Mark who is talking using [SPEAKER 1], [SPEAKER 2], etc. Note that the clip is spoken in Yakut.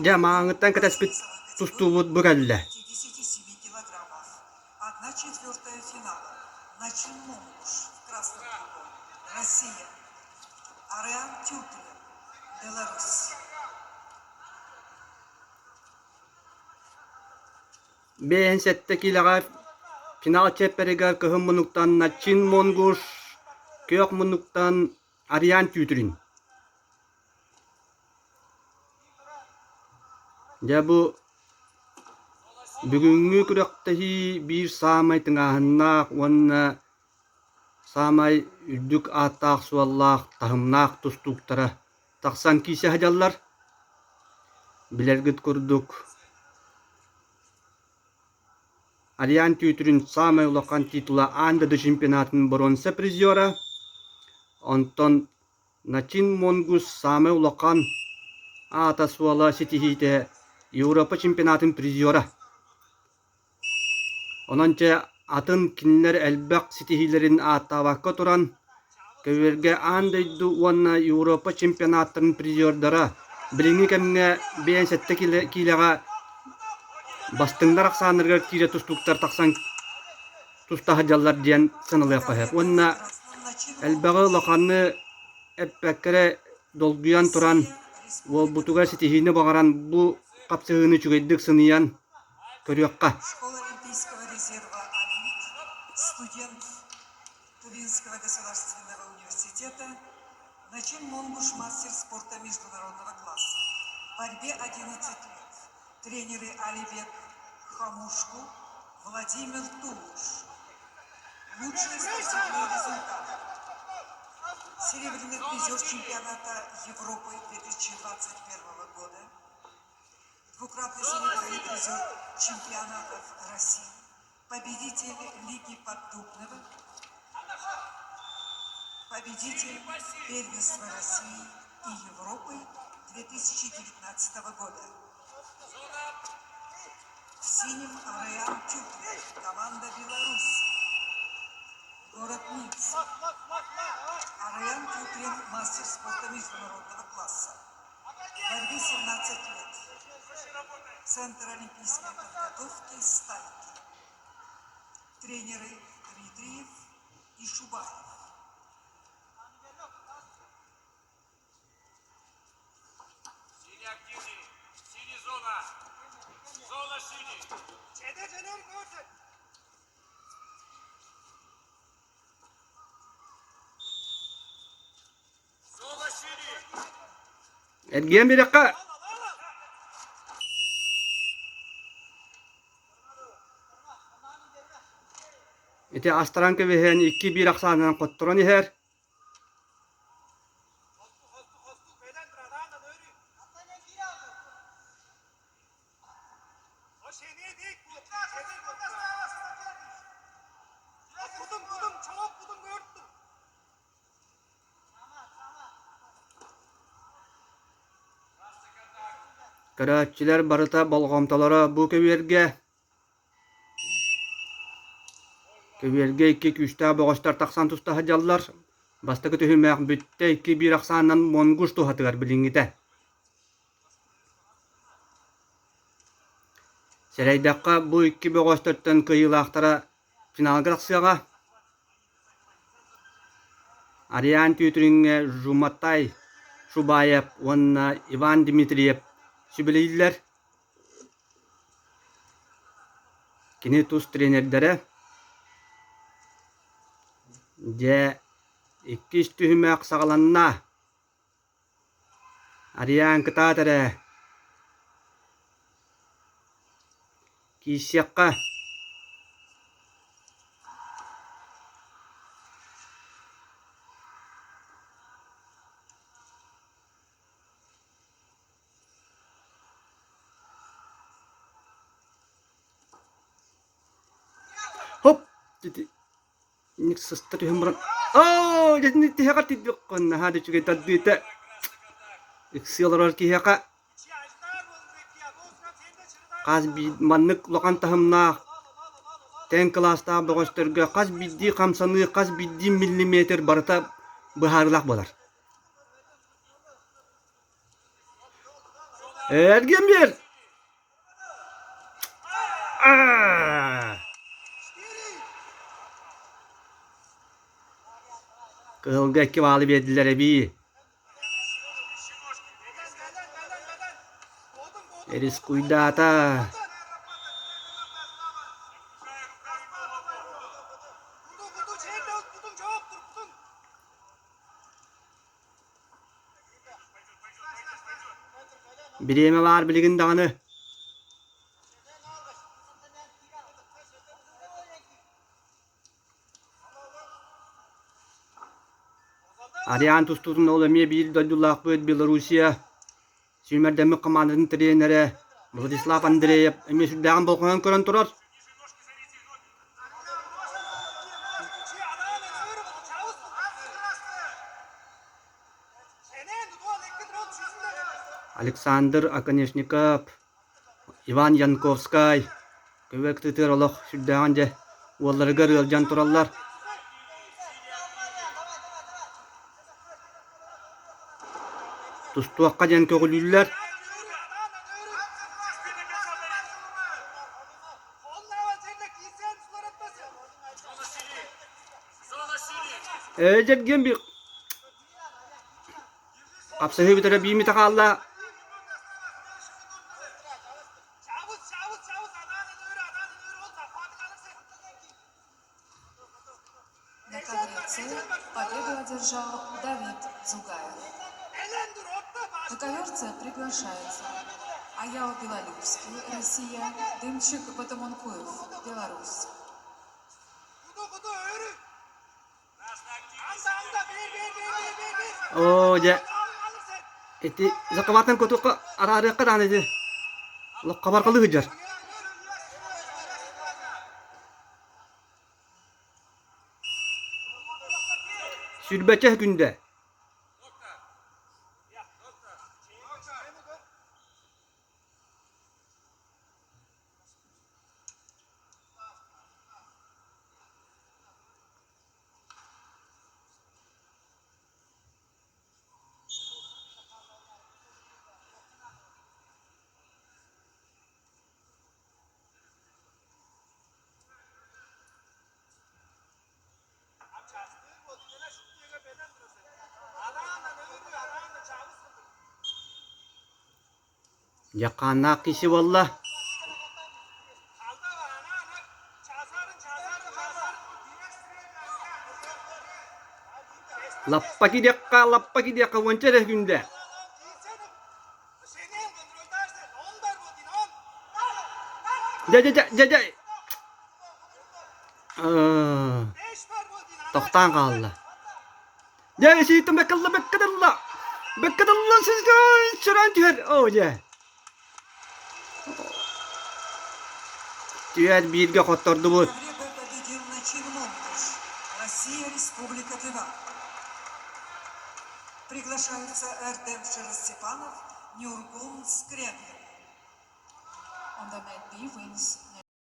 [SPEAKER 1] Дьэ, мааҥыттан кэтэспит тустуубут бу кэллэ. 57 киилэҕэ финал чиэппэригэр кыһын муннуктан Начин Монгуш, күөх муннуктан Ариан Түүтүрүн. Дьэ бу бүгүҥҥү күрэхтэһии биир саамай тыҥааһыннаах уонна саамай үрдүк ааттаах-суоллаах, таһымнаах тустууктара тахсан киирсэ сылдьаллар. Билэргит курдук, Ариан Түүтүрүн саамай улахан титула аан дойду чемпионатын боруонса призера, онтон Начин Монгус саамай улахан аата-суола ситиһиитэ Европа чемпионатын призера. Онон чэ атын кинилэр элбэх ситиһиилэрин ааттаабакка туран, көбүөргэ аан дойду уонна Европа чемпионаттарын призердара билиҥҥи кэмҥэ 57 киилэҕэ бастыҥнар ахсааннарыгар киирэ тустууктар тахсан туста сылдьаллар диэн сыаналыахха сөп. Уонна элбэҕи улаханы эппэккэ эрэ долгуйан туран уолбутугар ситиһиини баҕаран бу хапсыһыыны үчүгэйдик сыныйан көрүөххэ.
[SPEAKER 2] Школа Олимпийского резерва «Олимп», студент Тувинского государственного университета, Начин Монгуш мастер спорта международного класса. Борьбе 11 лет. Тренеры Алибек Хамушку, Владимир Тулуш. Лучшие спортивные результаты. Серебряный призер чемпионата Европы 2021 года, двукратный серебряный призер чемпионатов России, победитель Лиги Поддубного, победитель первенства России и Европы 2019 года. В синем Ариан Тютрин, команда Беларусь. Город Минск. Ариан Тютрин, мастер спорта международного класса. Борьбе 17 лет. Центр олимпийской подготовки «Стайки». Тренеры Дмитриев и Шубаев.
[SPEAKER 3] Синий активный. Синий зона. Зона синий.
[SPEAKER 1] Эргийэн биэриэххэ Ити астаран кэбиһэн икки-биир ахсаанынан хотторон иһэр. Көрөөччүлэр барыта болҕомтолоро бу көбүөргэ Көбүөргэ икки күүстээх бөҕөстөр тахсан туста сылдьаллар. Бастакы түһүмэх бүттэ икки-биир ахсаанынан Монгуш туһатыгар билиҥҥитэ. Сэрэйдэххэ, бу икки бөҕөстөртөн кыайыылаахтара финалга тахсыаҕа. Ариан Түүтүрүҥҥэ Жуматай Шубаев уонна Иван Дмитриев сүбэлииллэр. Кини тус тренердэрэ Дьэ, иккис түһүмэх саҕаланна. Ариан кытаат эрэ. Киирсиэххэ Хоп! Ник сыста түһэн баран оо дьэ тиһэҕэр тиийбиккин наһаа да үчүгэй тардыыта ыксыы олорор киһиэхэ хас биир маннык улахан таһымнаах тэҥ кылаастаах бөҕөстөргө хас биирдии хамсаныы хас биирдии миллиметр барыта быһаарыылаах буолар. Эргин биэр! Кыһылга икки баалы биэрдилэр эбии. Рискуйдаата. Бириэмэ баар билигин даҕаны. Ариан тустуутун ол эмиэ биир дойдулаахпыт Белоруссия сүүмэрдэммит хамаандатын тренерэ Владислав Андреев эмиэ сүрдээҕин болҕойон көрөн турар. Александр Оконешников, Иван Янковскай көбө кытыытыгар олох сүрдээҕин дьэ уолларыгар ыалдьан тураллар. Тустуохха диэн көҕүлүүллэр. Ээ дьэргиэн би Хапсыһыы бүтэрэ биимитэ хаалла.
[SPEAKER 4] На коврице победу одержал Давид Зугаев. На коверце приглашаются Аяо Белолюбский, Россия, Дымчик Батамункуев, Беларусь.
[SPEAKER 1] Оо дьэ ити закабаатан кутукка араарыахха даҕаны ити лоххобарҕалыы сылдьар. Сүүрбэччэ күндэ. Дьаххааннаах киһи буолла. Лаппа кириэххэ, лаппа кириэххэ уонча эрэ күндэ. Дьэ дьэ дьэ дьэ дьэ тохтоон хаалла. Дьэ сииттэн бэккэ бэккэ тылла бэккэ тылла сөрөөн түһэр оо дьэ Түһэр бииргэ хоттордубут.
[SPEAKER 2] Победил Начин Монтыш, Россия, Республика Тыва. Приглашаются Эрдем Шеростепанов, Нюргун Скрябин.
[SPEAKER 4] On the mat B wins.